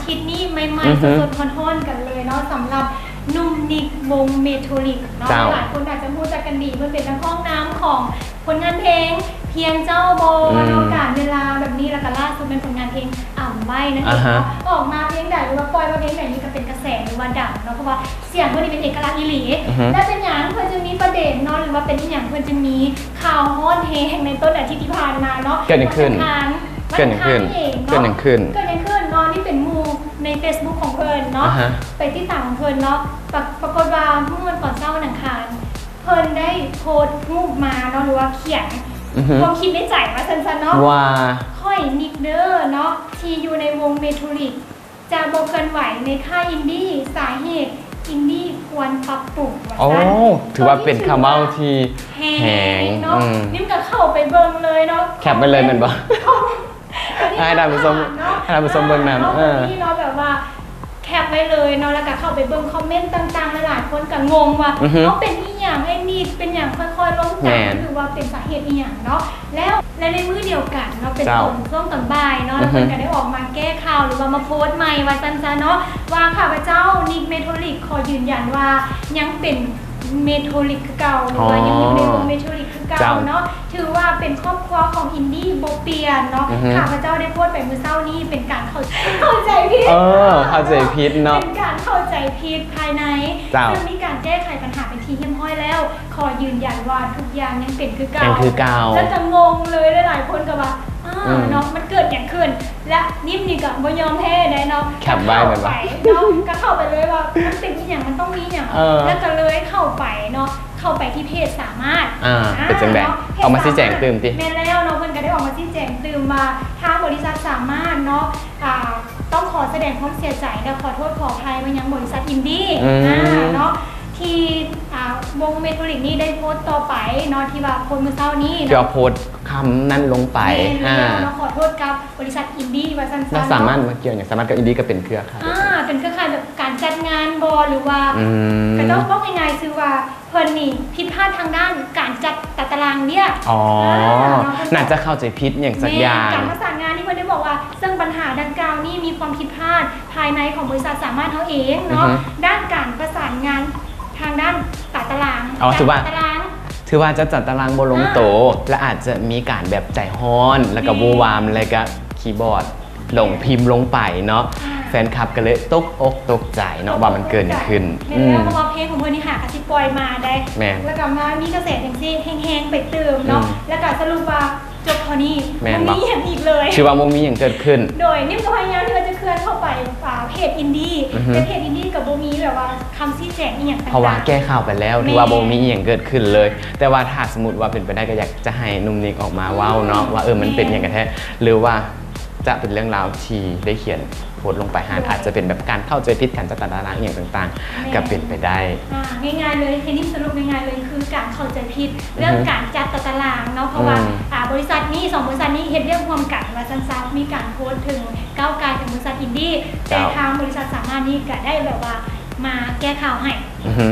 ຄລິບນີ້ໃໝ່ໆ ອືຮຶ ສົດໆຮ້ອນໆກັນເລີຍເນາະ ສຳລັບໜຸ່ມນິກ ວົງເມໂທລິກເນາະ. ເຈົ້າ ຫຼາຍໆຄົນອາດຈະຮູ້ຈັກກັນດີ ເພິ່ນເປັນນັກຮ້ອງນຳຂອງຜົນງານເພງ ພຽງເຈົ້າບໍ່ ອືມ ວ່າເຮົາ ການເວລາແບບນີ້ ແລ້ວກໍລ່າສຸດແມ່ນຜົນງານເພງ ອຳໄວ້ ນັ້ນເອງເນາະ. ອາຮະ ອອກມາເພງໃດ ຫຼືວ່າປ່ອຍມາເພງໃດນີ້ ກໍເປັນກະແສ ຫຼືວ່າດັງເນາະ ເພາະວ່າສຽງເພິ່ນນີ້ເປັນເອກະລັກອີ່ຫຼີ. ອືຮຶ ແລ້ວເປັນຫຍັງເພິ່ນຈຶ່ງມີປະເດັນເນາະ ຫຼືວ່າເປັນອີ່ຫຍັງເພິ່ນຈຶ່ງມີຂ່າວຮ້ອນແຮງໃນຕົ້ນອາທິດທີ່ຜ່ານມາເນາະ? ເກີດຫຍັງຂຶ້ນ? ວັນອັງຄານ ເກີດຫຍັງຂຶ້ນ? ວັນອັງຄານນີ້ເອງເນາະ ເກີດຫຍັງຂຶ້ນ? ເກີດຫຍັງຂຶ້ນເນາະ? ນີ້ເປັນໝູ່ໃນເຟສບຸກຂອງເພິ່ນເນາະ ອາຮະ ໄປຕິດຕາມຂອງເພິ່ນເນາະ ປະ ປາກົດວ່າມື້ວັນຕອນເຊົ້າວັນອັງຄານ ເພິ່ນໄດ້ໂພສຮູບມາເນາະ ຫຼືວ່າຂຽນ ອືຮຶ ຄວາມຄິດໃນໃຈວ່າຊັ້ນໆເນາະ ວ່າ ຂ້ອຍນິກເດີເນາະ ທີ່ຢູ່ໃນວົງເມໂທລິກ ຈະບໍ່ເຄື່ອນໄຫວໃນຄ້າຍອິນດີ້ ສາເຫດອິນດີ້ຄວນປັບປຸງ ວ່າຊັ້ນ. ໂອ້ ຖືວ່າເປັນຄຳເວົ້າທີ່ແຮງເນາະ. ອືມ ນິມກໍເຂົ້າໄປເບິ່ງເລີຍເນາະ ແຄປໄວ້ເລີຍແມ່ນບໍ່? ໃຫ້ທ່ານຜູ້ຊົມ ໃຫ້ທ່ານຜູ້ຊົມເບິ່ງນຳ ເອີ ນີ້ເນາະ ແບບວ່າແຄປໄວ້ເລີຍເນາະ ແລ້ວກໍເຂົ້າໄປເບິ່ງຄອມເມັນຕ່າງໆ ຫຼາຍໆຄົນກໍງົງວ່າ ອືຮຶ ເອົາ ເປັນອີ່ຫຍັງ ໄອ້ນິກ ເປັນຫຍັງ ຄ່ອຍໆລົງແຂວງ ຫຼືວ່າເປັນສາເຫດອີ່ຫຍັງເນາະ. ແລ້ວ ແລະ ໃນມື້ດຽວກັນເນາະ ເປັນ ເຈົ້າ ຕອນຊ່ວງຕອນບ່າຍເນາະ ອືຮຶ ແລ້ວເພິ່ນກໍໄດ້ອອກມາແກ້ຂ່າວ ຫຼືວ່າມາໂພສໃໝ່ວ່າຊັ້ນຊະເນາະ ວ່າຂ້າພະເຈົ້ານິກເມໂທລິກ ຂໍຢືນຢັນວ່າຍັງເປັນເມໂທລິກຄືເກົ່າ ຫຼືວ່າ ອໍ ຍັງຢູ່ໃນວົງເມໂທລິກຄືເກົ່າ ເຈົ້າ ເນາະ ຖືວ່າເປັນຄອບຄົວຂອງອິນດີ້ບໍ່ປ່ຽນເນາະ. ອືຮຶ ຂ້າພະເຈົ້າໄດ້ໂພສໄປມື້ເຊົ້ານີ້ ເປັນການເຂົ້າ ເຂົ້າໃຈຜິດ ເອີ ເຂົ້າໃຈຜິດເນາະ ເປັນການເຂົ້າໃຈຜິດພາຍໃນ ເຈົ້າ ເຊິ່ງມີການແກ້ໄຂບັນຫາເປັນທີ່ຮຽບຮ້ອຍແລ້ວ. ຂໍຢືນຢັນວ່າທຸກຢ່າງຍັງເປັນຄືເກົ່າ ຍັງຄືເກົ່າ ແລ້ວກໍງົງເລີຍ ຫຼາຍໆຄົນກໍວ່າ ອ້າວ ອືມ ເນາະ ມັນເກີດຫຍັງຂຶ້ນ? ແລະ ນິມນີ້ກໍບໍ່ຍອມແພ້ໃດເນາະ ແຄປໄວ້ແມ່ນບໍ່? ເຂົ້າໄປເນາະ ກໍເຂົ້າໄປເລີຍວ່າມັນເປັນອີ່ຫຍັງ ມັນຕ້ອງມີຫຍັງ ເອີ ແລ້ວກໍເລີຍເຂົ້າໄປເນາະ ເຂົ້າໄປທີ່ເພຈສາມາດ ອ່າ ອ່າ ເປັນຈັ່ງໃດ? ເນາະ ອອກມາຊີ້ແຈງຕື່ມຕິ? ແມ່ນແລ້ວເນາະ ເພິ່ນກໍໄດ້ອອກມາຊີ້ແຈງຕື່ມວ່າ ທາງບໍລິສັດສາມາດເນາະ ອ່າ ຕ້ອງຂໍສະແດງຄວາມເສຍໃຈ ແລະ ຂໍໂທດຂໍອະໄພມາຍັງບໍລິສັດອິນດີ້ ອືມ ອ່າ ເນາະ ທີ່ ອ່າ ວົງເມໂທລິກນີ້ໄດ້ໂພສຕໍ່ໄປເນາະ ທີ່ວ່າໂພສມື້ເຊົ້ານີ້ເນາະ ທີ່ວ່າໂພສຄຳນັ້ນລົງໄປ ແມ່ນແລ້ວເນາະ ອ່າ ຂໍໂທດກັບບໍລິສັດອິນດີ້ວ່າຊັ້ນໆ ແລ້ວສາມາດ ເນາະ ມາກ່ຽວຫຍັງ? ສາມາດກັບອິນດີ້ກໍເປັນເຄືອຂ່າຍ ອ່າ ເປັນເຄືອຂ່າຍແບບການຈັດງານບໍ່ ຫຼືວ່າ ອືມ ເຂົາເຈົ້າບອກງ່າຍໆ ຊື່ວ່າ ເພິ່ນນີ້ຜິດພາດທາງດ້ານການຈັດຕາຕະລາງວຽກ ອໍ ອ່າ ເນາະ ເພິ່ນ ໜ້າຈະເຂົ້າໃຈຜິດຫຍັງສັກຢ່າງ ແມ່ນ ການປະສານງານທີ່ເພິ່ນໄດ້ບອກວ່າ ເຊິ່ງບັນຫາດັ່ງກ່າວນີ້ມີຄວາມຜິດພາດພາຍໃນຂອງບໍລິສັດສາມາດເຮົາເອງເນາະ ອືຮຶ ດ້ານການປະສານງານທາງດ້ານຕາຕະລາງ ອໍ ຖືວ່າ ຕາຕະລາງ ຖືວ່າຈະຈັດຕາຕະລາງບໍ່ລົງໂຕ ອ່າ ແລະ ອາດຈະມີການແບບໃຈຮ້ອນ ແລ້ວກໍ ແມ່ນ ວູວາມ ແລ້ວກໍຄີບອດ ລົງພິມລົງໄປເນາະ ອ່າ ແຟນຄລັບກໍເລີຍຕົກອົກຕົກໃຈເນາະ ຕົກອົກ ວ່າມັນເກີດຫຍັງຂຶ້ນ ຕົກໃຈ ແມ່ນແລ້ວ ອືມ ເພາະວ່າເພງຂອງເພິ່ນນີ້ຫາກໍຊິປ່ອຍມາໄດ້ ແມ່ນ ແລ້ວກໍມາມີກະແສຈັ່ງຊີ້ແຮງໆໄປຕື່ມເນາະ ອືມ ແລ້ວກໍສະຫຼຸບວ່າຈົບເທົ່ານີ້ ແມ່ນ ບໍ່ມີຫຍັງອີກເລີຍ ຖືວ່າບໍ່ມີຫຍັງເກີດຂຶ້ນ ໂດຍ ນິມກໍພະຍາຍາມທີ່ວ່າຈະເຄື່ອນເຂົ້າໄປ ອ່າ ເພຈອິນດີ້ ອືຮຶ ແຕ່ເພຈອິນດີ້ກໍບໍ່ມີແບບວ່າຄຳຊີ້ແຈງອີ່ຫຍັງຕ່າງໆ ເພາະວ່າແກ້ຂ່າວໄປແລ້ວ ແມ່ນ ຖືວ່າບໍ່ມີອີ່ຫຍັງເກີດຂຶ້ນເລີຍ ແຕ່ວ່າຖ້າສົມມຸດວ່າເປັນໄປໄດ້ ກໍຢາກຈະໃຫ້ໜຸ່ມນິກອອກມາເວົ້າເນາະ ອືມ ວ່າ ເອີ ມັນເປັນຫຍັງກັນແທ້ ແມ່ນ ຫຼືວ່າ ຈະເປັນເລື່ອງລາວທີ່ໄດ້ຂຽນໂພສລົງໄປຫັ້ນ ໂດຍ ອາດຈະເປັນແບບການເຂົ້າໃຈຜິດ ການຈັດຕາຕະລາງອີ່ຫຍັງຕ່າງໆ ແມ່ນ ກໍເປັນໄປໄດ້ ອ່າ ງ່າຍໆເລີຍ ເຮັດນີ້ສະຫຼຸບງ່າຍໆເລີຍ ຄືການເຂົ້າໃຈຜິດ ອືຮຶ ເລື່ອງການຈັດຕາຕະລາງເນາະ ເພາະວ່າ ອືມ ອ່າ ບໍລິສັດນີ້ ສອງບໍລິສັດນີ້ເຮັດວຽກຮ່ວມກັນວ່າຊັ້ນຊະ ມີການໂພສເຖິງກ້າວກາຍເຖິງບໍລິສັດອິນດີ້ ເຈົ້າ ແຕ່ທາງບໍລິສັດສາມາດນີ້ກໍໄດ້ແບບວ່າມາແກ້ຂ່າວໃຫ້ ອືຮຶ